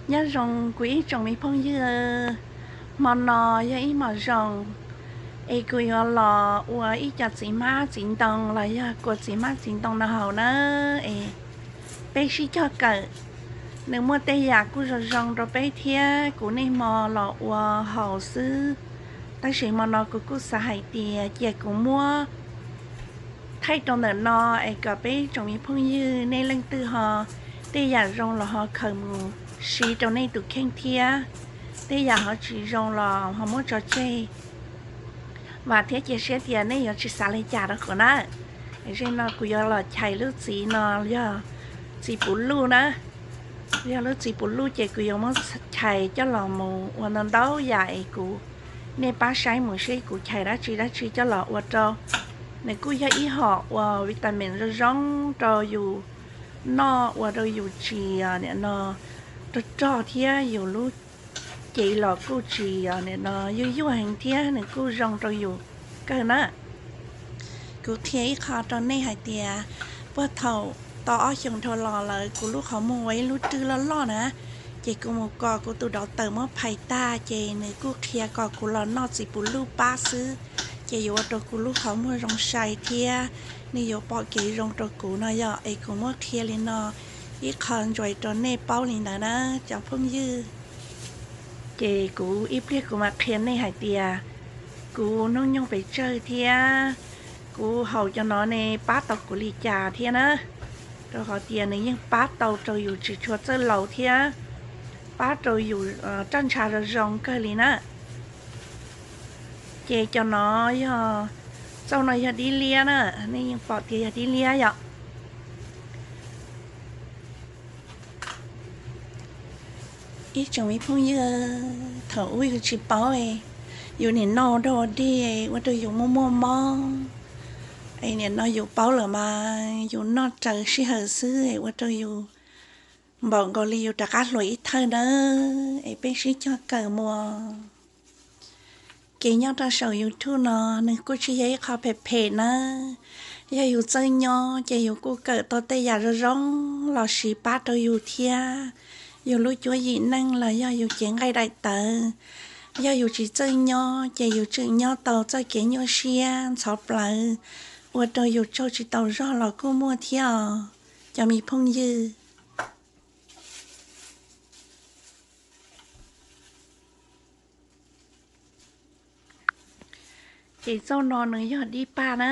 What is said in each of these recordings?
Nyob zoo kuv ib tsoom me phooj ywg, hmo no yog ib hmo zoo es kuv yuav los ua ib co txiv hmab txiv ntoo los yog kua txiv hmab txiv ntoo no haus na. Es peb sib cog kawm, nws muaj tej yam kuj zoo zoo rau peb thiab, kuv niaj hmo los ua haus xwb, tab sis hmo no kuv kuj xav hais tias cia kuv muab thaij rau ntawm no es kom peb tsoom me phooj ywg nej leej twg ho tej yam zoo los ho khaws mus siv rau nej tus kheej thiab, tej yam ho tsis zoo los ho muab tso tseg. Vam thiab cia siab tias nej yuav tsis xav li cas rau kuv na. Zej no kuv yuav los chais lub txiv no yog txiv puv luj na. Yog lub txiv puv luj ces kuv yuav muab chais coj los mus ua ntau ntau yam es kuv, nej pab saib mus seb kuv chais dab tsi dab tsi coj los ua rau. Nws kuj yog ib hom ua vitamin zoo zoo rau yus noj ua rau yus tsis nim no rog rog thiab yus lub cev los kuj tsis nim no yuj yuaj heev thiab nws kuj zoo rau yus kawg na. Kuv qhia ib qho rau nej hais tias puag thaum tau ob xyoos dhau los lawm kuv lub qhov muag ua ib lub rwj loj loj na, ces kuv mus kom kuv tus dov tawm muab phais tag ces nws kuj qhia kom kuv los noj txiv puv luj pab xwb, ces yuav ua rau kuv lub qhov muag zoo sai thiab nws yuav pom kev zoo rau kuv no yom. Es kuv muab qhia li no ib qho ntsuas rau nej paub li ntawd na cov phooj ywg. Ces kuv ib pliag kuv mam qhia nej hais tias kuv hnub nyoog pes tsawg thiab kuv haus cov no ne pab tau kuv li cas thiab na. Rau qhov tias nws yeej pab tau rau yus tsis tshua txawj laus thiab pab rau yus roj ntsha zoo zoo kawg li na. Ces cov no yog, txauj no yog dib liab na, nej yeej pom tias yog dib liab yom. Ib tsoom me phooj ywg, thaum ub yus tsis paub, yus nim no dog dig ua rau yus muaj muaj mob, es nim no yus paub lawm mas yus noj raws sij hawm xwb es ua rau yus npaum nkaus li yus rov qab hluas ib thawj nawb. Es peb sib cog kawm mus. Kev nyob rau saum YouTube no nws kuj tsis yog ib qho phem phem nawb. Yog yus txawj nyob ces yus kuj kawm tau tej yam zoo zoo los siv pab rau yus thiab yus lub cuab yim neej los yog yus cev nqaij daim tawv. Yog yus tsis txawj nyob ces yus tseem nyob tau txoj kev nyuaj siab ntxhov plawv, ua rau yus tsaug tsis tau zog los kuj muaj thiab os cov me phooj ywg. Ces txauj no nws yog dib paj na,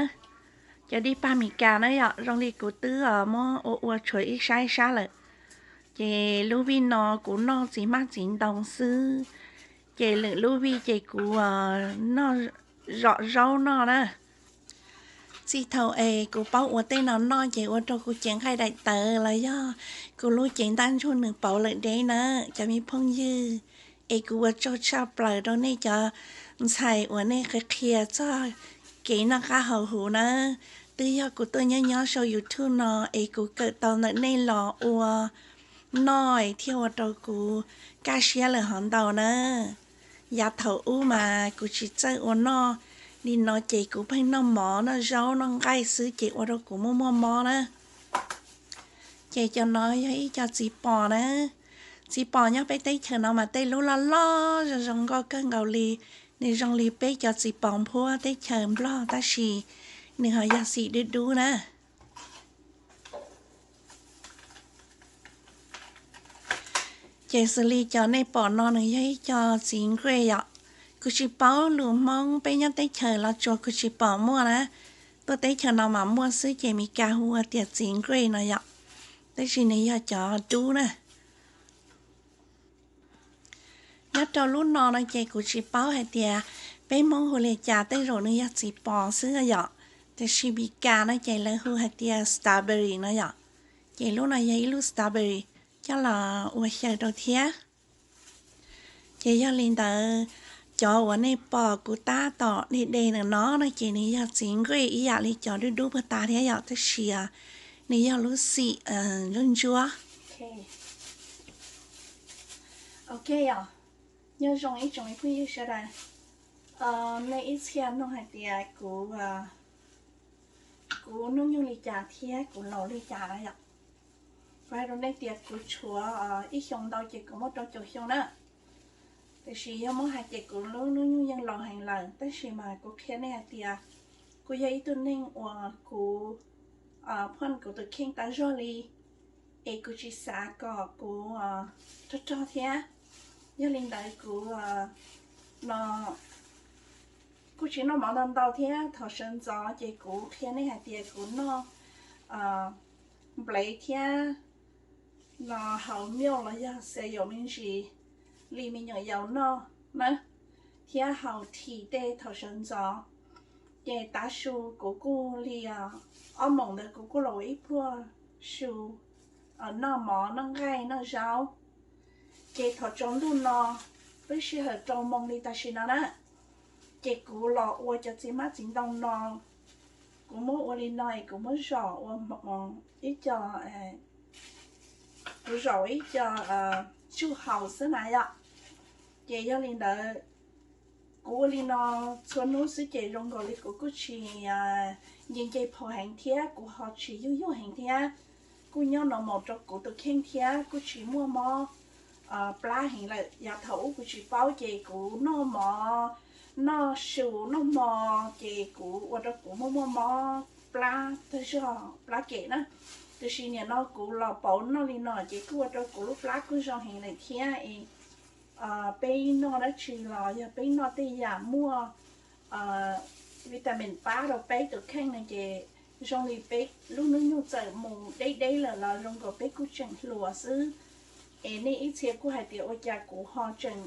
cov dib paj Mes Kas na yom, zoo li kuv twb muab ua ua tshuav ib sab ib sab lawm. Ces lub vij no kuv noj txiv hmab txiv ntoo xwb, ces lwm lub vij ces kuv noj zom zaub noj na. Txij thaum es kuv paub ua tej no noj ces ua rau kuv cev nqaij daim tawv los yog kuv lub cev ntaj ntsug nws pauv lawm deb na cov me phooj ywg. Es kuv ua tsaug tshaj plaws rau nej cov ntxhais uas nej qhia qhia txog kev noj qab haus huv na. Twb yog kuv tuaj nyob nyob saum YouTube no es kuv kawm tau ntawm nej los ua noj thiaj ua rau kuv kaj siab lawm hov ntau na. Yav thaum ub mas kuv tsis txawj ua noj li no ces kuv pheej noj mov noj zaub noj nqaij xwb ces ua rau kuv muaj muaj mob na. Ces cov no yog ib co txiv pos na. Txiv pos nyob peb teb chaws no mas tej lub loj loj zoo zoo nkauj kawg nkaus li. Nws zoo li peb cov txiv pos nphuab teb chaws Nplog tab sis nws ho yog xim dub dub na. Ces xws li cov nej pom no nws yog ib co txiv nqaij yom. Kuv tsis paub lus Hmoob peb nyob teb chaws Los Tsuas kuv tsis pom muaj na. Tuaj teb chaws no mas muaj xwb ces Mes Kas hu ua tias txiv nqaij no yom. Tab sis nws yog cov dub na. Nyob rau lub no no ces kuv tsis paub hais tias peb Hmoob hu li cas, tej zaum nws yog txiv pos xwb yom. Tiam sis Mes Kas no ces lawv hu hais tias strawberry no yom. Ces lub no yog ib lub strawberry coj los ua xyaw rau thiab. Ces yog li ntawd, cov uas nej pom kuv tab tom de de ntawm no no ces nws yog txiv nqaij ib yam li cov dub dub puag ta thiab yom, tab sis nws yog lub xim ntsuab ntsuab. Ok, nyob zoo ib tsoom me phooj ywg sawv daws. Nej ib txhia nug hais tias kuv, kuv hnub nyoog li cas thiab kuv laus li cas na yom. Hais rau nej tias kuv tshuav ib xyoos ntau ces kuv muaj rau caum xyoo na. Tiam sis yog muab hais ces kuv lub hnub nyoog yeej laus heev lawm, tab sis mas kuv qhia nej hais tias kuv yog ib tug neeg uas kuv phoj kuv tus kheej tas zog li, es kuv tsis xav kom kuv rog rog thiab. Yog li ntawd kuv no kuj tsis noj mov ntau ntau thiab. Thaum sawv ntxov ces kuv qhia nej hais tias kuv noj nplev thiab no haus milk los yog cereal me ntsis li me nyuam yaus noj na, thiab haus tea tej thaum sawv ntxov. Ces tav su kuv kuj li ob moos ntawd kuv kuj los ua ib pluag su noj mov noj nqaij noj zaub. Ces thaum tsaus ntuj no twb sij hawm rau moos li tam sim no na, ces kuv los ua cov txiv hmab txiv ntoo no, kuv muab ua li no es kuv muab zom ua ib co, kuv zom ib co tsuj haus xwb na yom. Ces yog li ntawd kuv ua li no txhua hnub xwb ces zoo nkaus li kuv kuj tsis nce nce phom heev thiab kuv ho tsis yuag yuag heev thiab. Kuj nyob normal rau kuv tus kheej thiab kuj tsis muaj mob plab heev lawm. Yav thaum ub kuv tsis paub ces kuv noj mov, noj su noj hmo, ces kuv ua rau kuv muaj muaj mob plab tag zog plab kem na. Tiam sis nim no kuv los pauv noj li no ces kuj ua rau kuv lub plab kuj zoo heev lawm thiab es peb noj dab tsi los yog peb noj tej yam muaj vitamin pab rau peb tus kheej no ces zoo li peb lub hnub nyoog txawm mus deb deb lawm los zoo nkaus peb kuj tseem hluas xwb. Es nej ib txhia kuj hais tias ua cas kuv ho tseem,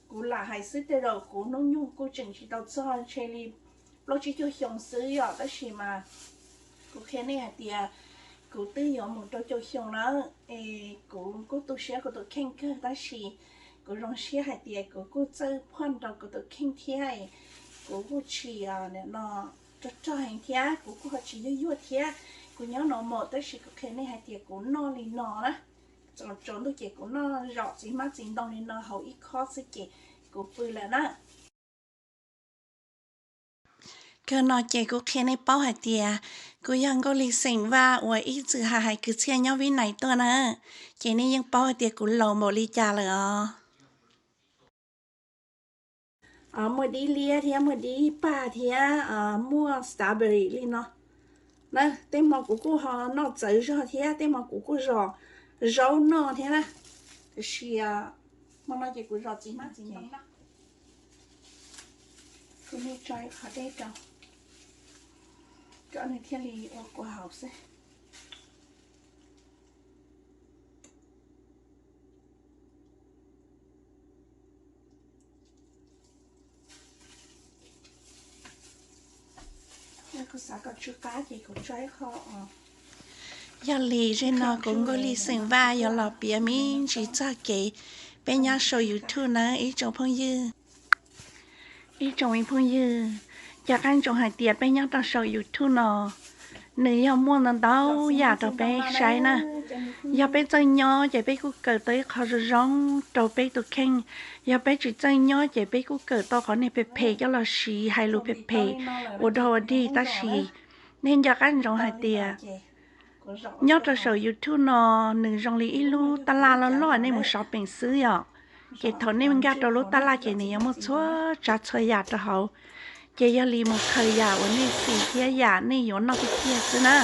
kuv lam hais xwb tej zaum kuv hnub nyoog kuj tseem tsis tau txog ntshe li plaub tsib caug xyoo xwb yom, tab sis mas kuv qhia nej hais tias kuv twb yuav mus rau caum xyoo na, es kuv kuj tu siab kuv tus kheej kawg tab sis kuv zoo siab hais tias kuv kuj txawj phoj rau kuv tus kheej thiab, kuv kuj tsis no rog rog heev thiab kuv kuj ho tsis yuag yuag thiab. Kuv nyob normal tab sis kuv qhia nej hais tias kuv noj li no na, tsaus ntuj ces kuv noj zom txiv hmab txiv ntoo li no haus ib khob xwb ces kuv pw lawm na. Kawg no ces kuv qhia nej paub hais tias kuv yog Nkauj Lis xeem Vaj uas ib txwm hais hais kwv txhiaj nyob Vib Nais tuaj na, ces nej yeej paub hais tias kuv laus npaum li cas lawm os. Muaj dib liab thiab muaj dib pag thiab muaj strawberry li no na. Tej hmo kuv kuj ho noj txawv zog thiab tej hmo kuv kuj zom zaub noj thiab na. Tiam sis hmo no ces kuv zom txiv hmab txiv ntoo na. Kuv tso ib qho dej rau, kom nws thiaj li ua kua haus xwb. Yog li zej no kuv Nkauj Lis xeem Vaj yuav los piav me ntsis txog kev peb nyob saum YouTube na ib tsoom phooj ywg. Ib tsoom me phooj ywg, cov qab ntsoov hais tias peb nyob rau saum YouTube no, nws yog muaj ntau ntau yam rau peb saib na. Yog peb txawj nyob ces peb kuj kawm tau ib qho zoo zoo rau peb tus kheej. Yog peb tsis txawj nyob ces peb kuj kawm tau qhov niag phem phem coj los siv, hais lus phem phem ua dog ua dig. Tab sis nej nco qab ntsoov hais tias nyob rau saum YouTube no, nws zoo li ib lub taj laj loj loj nej mus shopping xwb yom. Ces thaum nej nkag rau lub taj laj ces nws yuav muaj txhua tsav txhua yam rau hauv. Ces yog li mus khaws yam uas nej xis thiab yam nej yuav noj tiag tiag xwb na.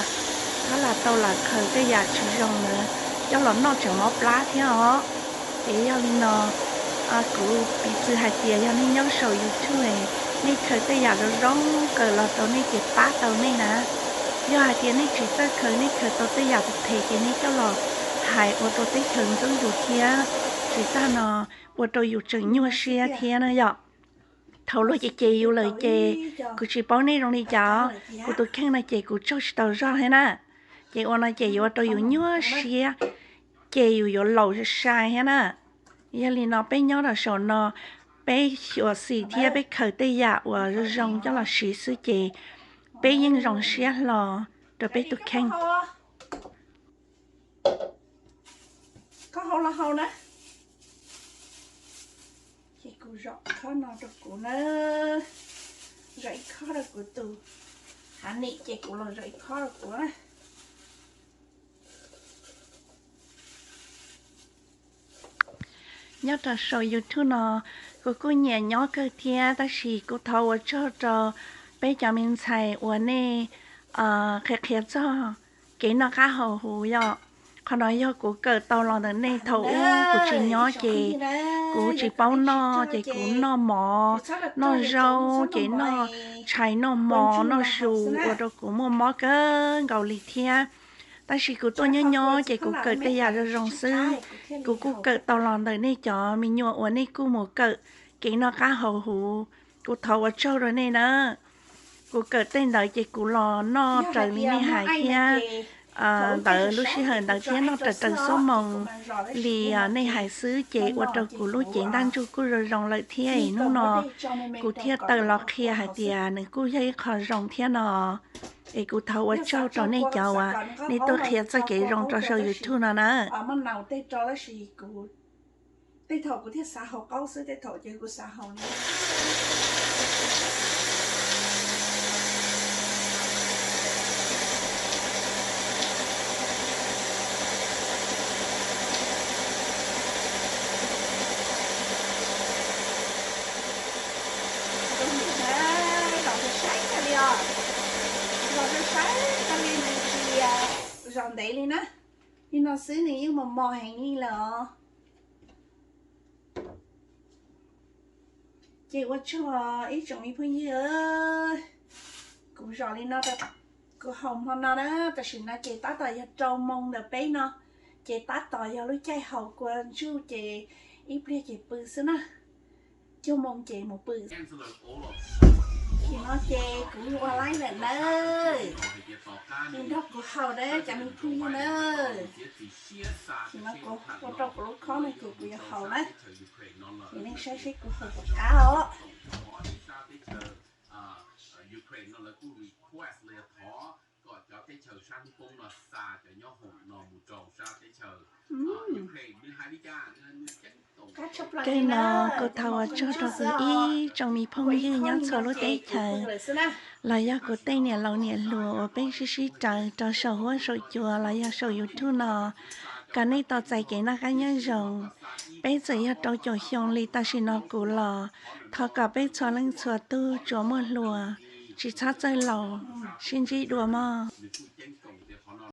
Txhob lam tau lam khaws tej yam tsis zoo ntawd coj los noj tseem mob plab thiab os. Ces yog li no, kuv piv txwv hais tias yog nej nyob saum YouTube, nej khaws tej yam zoo zoo kawm los rau nej ces pab tau nej na. Yog hais tias nej tsis txawj khaws, nej khaws tau tej yam phem phem ces nej coj los hais ua rau teb chaws ntxub yus thiab. Tsis tag no, ua rau yus tseem nyuaj siab thiab na yom. Thaum luag cem cem yus lawm ces kuv tsis paub nej zoo li cas, kuv tus kheej no ces kuv tsaug tsis tau zog thiab na. Ces ua no ces yuav ua rau yus nyuaj siab, ces yus yuav laus sai thiab na. Yog li no peb nyob rau saum no, peb xyuam xim thiab peb khaws tej yam uas zoo zoo coj los siv xwb ces peb yeej zoo siab hlo rau peb tus kheej. Koj hau los hau na. Ces kuv zom khob no rau kuv na. Zom ib khob rau kuv tus hav nim ces kuv los zom ib khob rau kuv na. Nyob rau saum YouTube no, kuv kuj nyiam nyob kawg thiab, tab sis kuv thov ua tsaug rau peb cov me ntxhais uas nej qhia qhia txog kev noj qab haus huv yom. Qhov no yog kuv kawm tau los ntawm nej. Thaum ub kuv tsis nyob ces kuv tsis paub noj, ces kuv noj mov, noj zaub, ces noj tshais, noj hmo, noj su, ua rau kuv muaj mob kawg nkaus li thiab. Tab sis kuv tuaj nyob nyob ces kuv kawm tej yam zoo zoo xwb. Kuv kuj kawm tau los ntawm nej cov me nyuam uas nej kuj mus kawm kev noj qab haus huv. Kuv thov ua tsaug rau nej na. Kuv kawm tej ntawd ces kuv los noj raws li nej hais thiab. Ntawd lub sij hawm ntawd thiab noj raws raws xuab moos li nej hais xwb ces ua rau kuv lub cev ntaj ntsug kuj zoo zoo lawm thiab. Hnub no kuv thiaj tawm los qhia hais tias nws kuj yog ib qho zoo thiab no. Es kuv thov ua tsaug rau nej cov uas nej tuaj qhia txoj kev zoo rau saum YouTube no na. Tej thaum kuv thiaj xav haus qaub xwb, tej thaum ces kuv xav haus li. Zos saib saib kawg li os. Zos saib saib kawg li, nws tsis zos ntev li na. Li no xwb nws yeej mos mos heev li lawm os. Ces ua tsaug ib tsoom me phooj ywg, kuv zom li no, kuv haus hmo no na, tam sim no ces tab tom yog rau moo ntawm peb no, ces tab tom yog lub caij haus kua ntsuj ces ib pliag ces pw xwb na, cuaj moo ces mus pw. Tam sim no ces kuv ua laib lawm nawb, nrog kuv haus na cov me phooj ywg na. Tam sim no kuv ua rau kuv lub khob no ces kuv yuav haus na, ces nej saib seb kuv haus puas qab os. Kev no kuv thov ua tsaug rau kuv ib tsoom me phooj ywg nyob txhua lub teb chaws, los yog kuv tej niam laus niam hluas uas peb sib sib raws rau saum huab saum cua los yog saum YouTube no, kom nej tau txais kev noj qab nyob zoo. Peb txawm yog rau caum xyoo li tam sim no kuv los, thov kom peb txhua leej txhua tug tsuas muaj hluas, tsis txhob txawj laus, sib ntsib dua mog.